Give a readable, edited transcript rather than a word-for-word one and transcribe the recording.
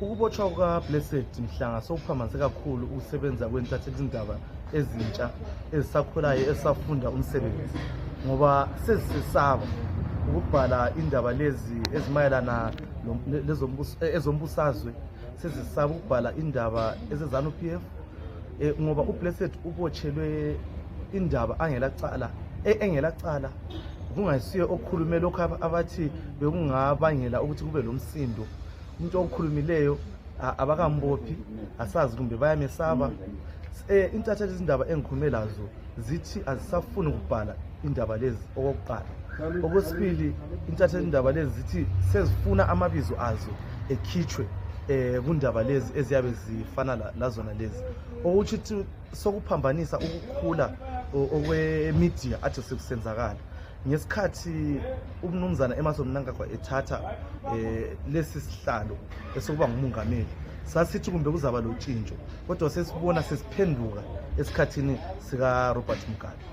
Ukubotshwa kukaBlessed Mhlanga sokuphambanise kakhulu ukusebenza kwentathelindaba ezintsha ezisakhulayo esafunda umsebenzi ngoba sezisesaba ukubhala indaba lezi ezimayelana ezombusazwe, sezisaba ukubhala indaba ezeZANU-PF ngoba uBlessed ubotshelwe indaba engelacala kungayisiyo okukhulume lokho abathi bekungabangela ukuthi kube lomsindo. Umuntu okukhulumileyo abakambophi, asazi kumbe bayamesaba. Intatheli izindaba engikhulume lazo zithi azisafuni ukubhala indaba lezi okokuqala. Okwesibili, intatheli izindaba lezi zithi sezifuna amabizo azo ekhitshwe kundaba lezi eziyabe zifana lazona lezi, ukuthi sokuphambanisa ukukhula okwemedia athi sekusenzakala ngesikhathi umnumzana Emmerson Mnangagwa ethatha lesi sihlalo esokuba ngumongameli. Sasithi kumbe kuzaba lotshintsho, kodwa sesibona sesiphenduka esikhathini sika Robert Mugabe.